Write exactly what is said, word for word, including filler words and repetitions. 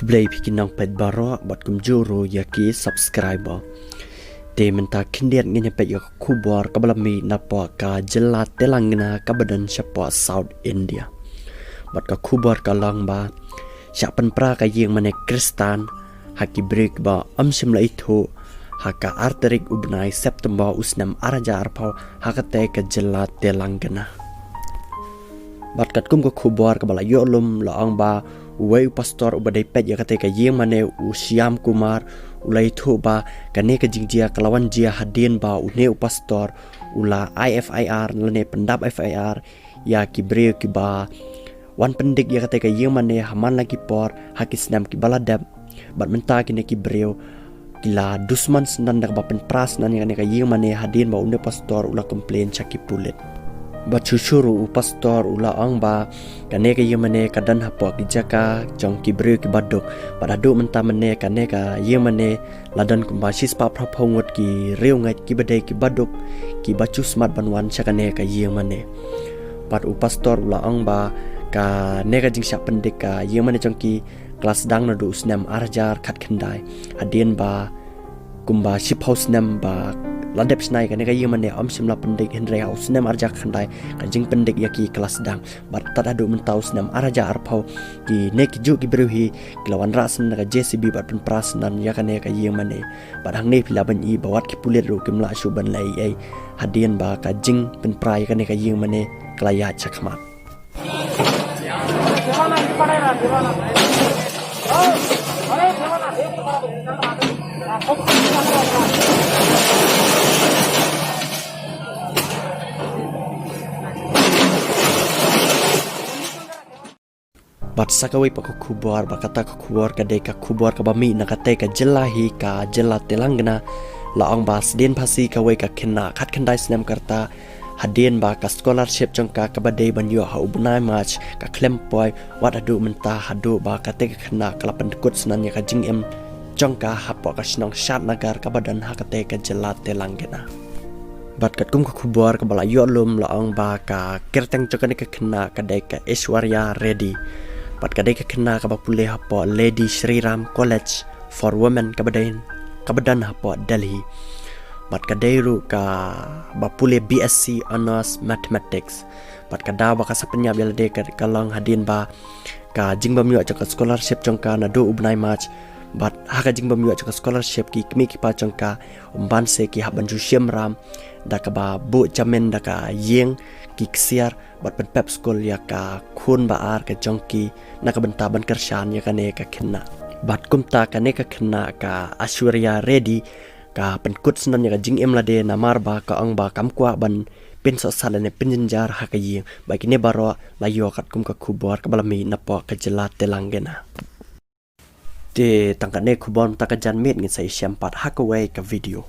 Khublei phi ki nongpeit baroh bad kumjuh ruh ïa ki subscriber. Te mynta khyndiat ngin ïa peit ïa ka khubor kaba la mih napoh ka jylla Telangana kaba don shapoh South India. Bad ka khubor ka long ba shah pynpra ka ïing mane Khristan ha ki briew kiba ym shym la ithuh ha ka ar tarik u bnai September u snem ar hajar arphew ha katei ka jylla Telangana. Bad katkum ka khubor kaba la ïoh lum la ong ba uwei u pastor uba dei peit ïa katei ka ïing mane u Shyam Kumar u la ithuh ba kane ka jingjia ka la wan jia hadien ba une u pastor u la ai F I R lane pyndap F I R ïa ki briew kiba wan pyndik ïa katei ka ïing mane ha man la ki por ha ki snem kiba la dep. Bad mynta kine ki briew ki la dusman snan da kaba pynpra snan ïa kane ka ïing mane hadien ba une u pastor u la complain sha ki pulit. Bad shuh shuh ruh u pastor u la ong ba kane ka ïing mane ka don hapoh ki jaka jong ki briew kiba duk. Bad haduh mynta mane kane ka ïing mane la don kumba shispah phra phew ngut ki riewngeit kiba dei kiba duk kiba shu smat ban wan sha kane ka ïing mane. Bad u pastor u la ong ba kane ka jingshah pyndik ka ïing mane jong ki ka la sdang naduh u snem ar hajar khatkhyndai. Hadien ba kumba shiphew snem ba la dep shna ïa kane ka ïing mane ym shym la pyndik, hynrei ha u snem ar hajar khatkhyndai ka jingpyndik ïa ki ka la sdang. Bad tad haduh mynta u snem ar hajar arphew kine ki juh ki briew hi ki la wanrah snan da ka J C B bad pynpra snan ïa kane ka ïing mane. Bad hangne phi lah ban i ba wat ki pulit ruh kim lah shuh ban leh ei ei hadien ba ka jingpynpra ïa kane ka ïing mane ka la ïaid shakhmat. Bad sa kawei pat ka khubor, bad kata ka khubor ka dei ka khubor kaba mih na katei ka jylla hi, ka jylla Telangana. La ong ba sdien phasi kawei ka khynnah khatkhyndai snem ka rta, hadien ba ka scholarship jong ka kaba dei ban ïoh ha u bnai March ka khlem poi, wat haduh mynta haduh ba katei ka khynnah ka la pynkut snan ïa ka jingim jong ka hapoh ka shnong Shadnagar kaba don ha katei ka jylla Telangana. Bad katkum ka khubor kaba la ïoh lum la ong ba ka kyrteng jong kane ka khynnah ka dei ka Aishwarya Reddy. Bad ka dei ka khynnah kaba pule hapoh Lady Shri Ram College for Women kaba dei, kaba don hapoh Delhi. Bad ka dei ruh kaba pule B S C Honours Mathematics. Bad ka daw ba ka sa pynïap ïa lade ka, ka long hadien ba ka jingbym ïoh jong ka scholarship jong ka naduh u bnai March. Bad ha ka jingbym ïoh jong ka scholarship ki kmie ki kpa jong ka, ym ban se ki hap ban ju shim ram da kaba buh jamin da ka ïing ki ksiar bad pynpep skul ïa ka khun ba ar ka jong ki na ka bynta ban kyrshan ïa kane ka khynnah. Bad kumta kane ka khynnah ka Aishwarya Reddy ka pynkut snan ïa ka jingim lade namar ba ka ong ba kam kwah ban pynsohsat lane pynjynjar ha ka ïing. Bad kine baroh la ïoh katkum ka khubor kaba la mih napoh ka jylla Telangana. Te tang kane khubor mynta ka janmiet, ngin sa ïashem pat ha kawei ka video.